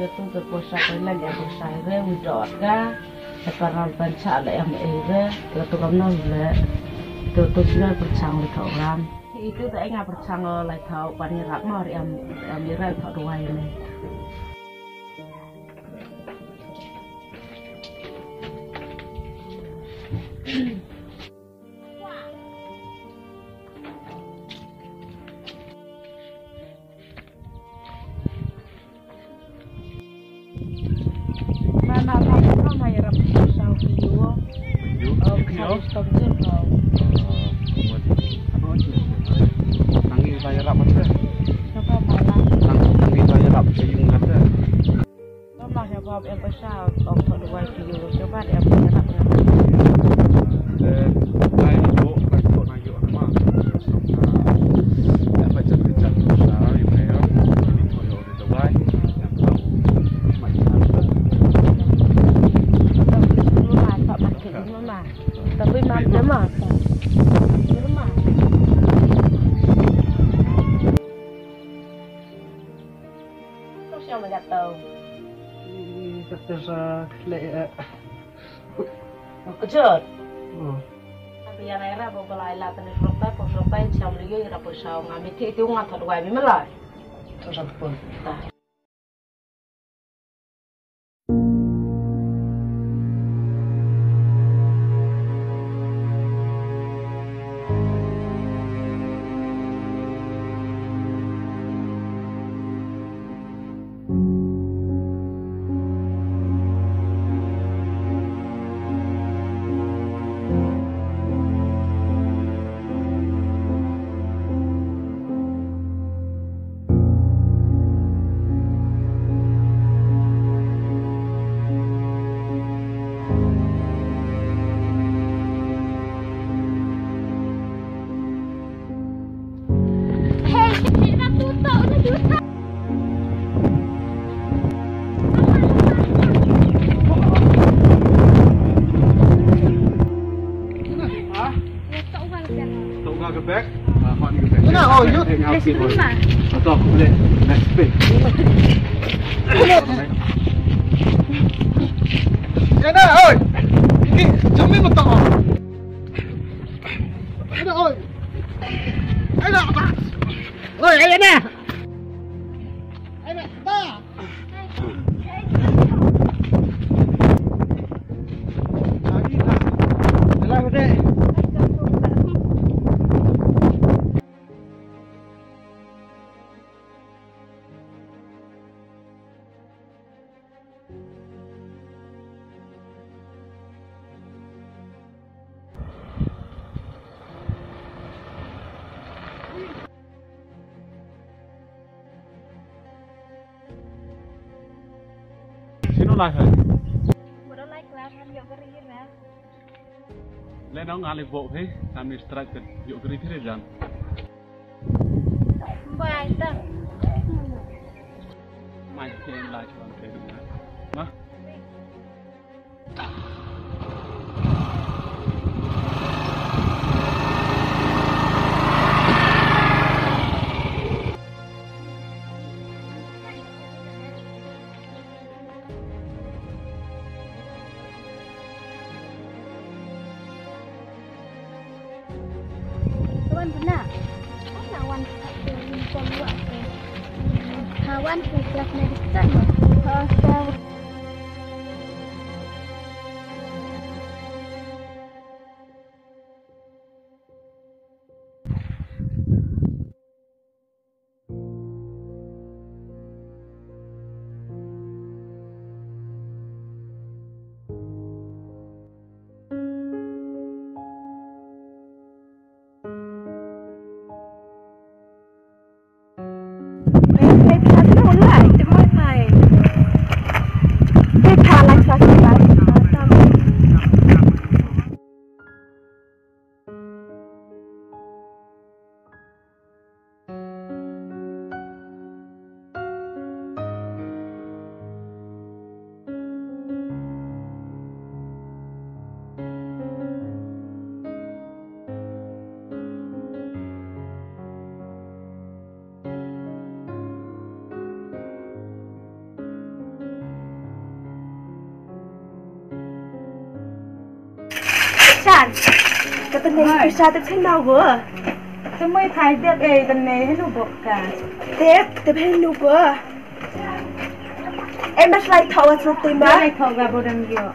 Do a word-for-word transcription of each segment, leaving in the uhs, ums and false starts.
Tu te pyrshah ka leng, ïa pyrshah re wi dot ga. Te paral ban cha le em e re. Te tu kam no le. Tu tu sila pyrshang le ka ram. Itu te nga pyrshang le thau pani rak ma re em em re thau duwai ne. Kejut. Hmm. Tapi yang era bo belai la tani frok tai, frok tai, siam lagi era pun saung ami ti ti ungat thot wai mi melai. Terus apa pun. Tok ga ke bek. Ah, hot ni ke bek. Ina, oh, yut. Tengah. Let's go, Ma. Atau aku boleh next page. Ina, oi. Ini jami betul. Ina, oi. Ina, apa? Oi, ayo dah. Ina, apa? Sino lai hai? Mudon lai klas han yo kari na. Le nong ali bok he, kami strike kan yo kari phire jan. Bai ta. Mai ke lai chuan ke na. Ma. Wan bna. Ana wan ka te yin ko luwa te. Ha wan ke klas na diktan. Ha sa. Kan. Kata ne pisa te pisa na go. Te moi thai dep e te ne henu bok ka. Te te henu go. Em bas lai thawa sot te ma. Lai thawa bodam yo.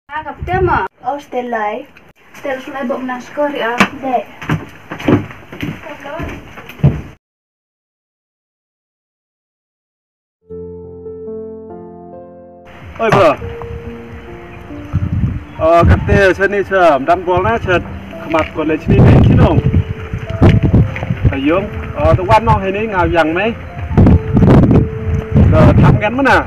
Ka kap te ma. Aus te lai. Te lai bok na skor ya. De. Oi bro. Oh, kate sani sa dam bol na sa khmat college ni ni sinong. Ayong, oh, to wan no hini nga yang mai. To tham kan mana?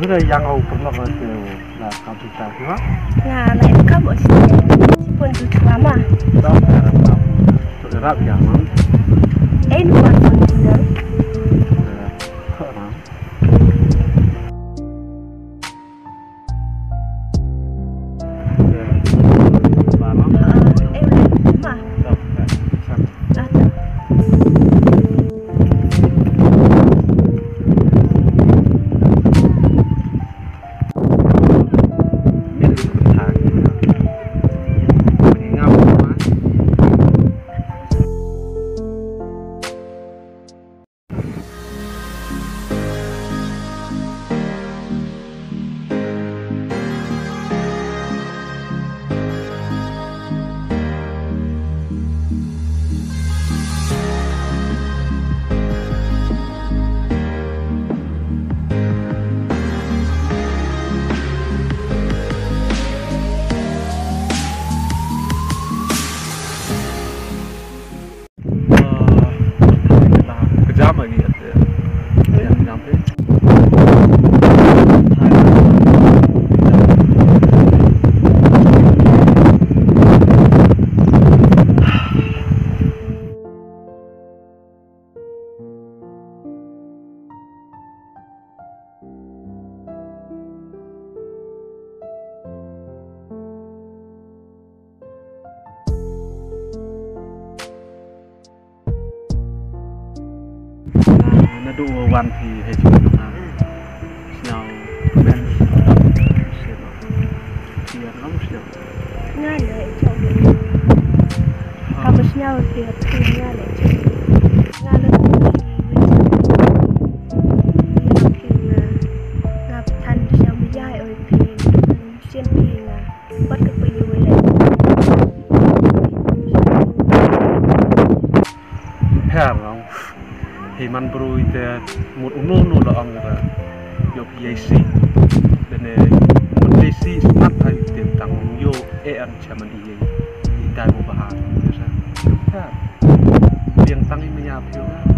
Tapi dah yang au pernah. Na kam pisa ki ma? Na na in kam o si. Pun tu tu ma. Rap ya ma. Ei nu ma pun tu. Naduh ba wan phi hei jingmut nga sñiaw kmen sñiaw dap sñiaw dap. Phi ïa ngam sñiaw. Nga leh jong. Ka ba sñiaw phi phi nga leh jong. Nga leh jong phi. Nga phi nga. Nga pthan sñiaw mi jai oi phi. Sien phi nga. Wat ka phi yu leh. Pher ngong. Hi man bru ite mut uno uno la ong ra. Yo P I C. Dene mut P I C smat hai ite tang yo e an chairman i ye. Itai mo bahan. Yo sa. Pher. Biang tang i menya pher.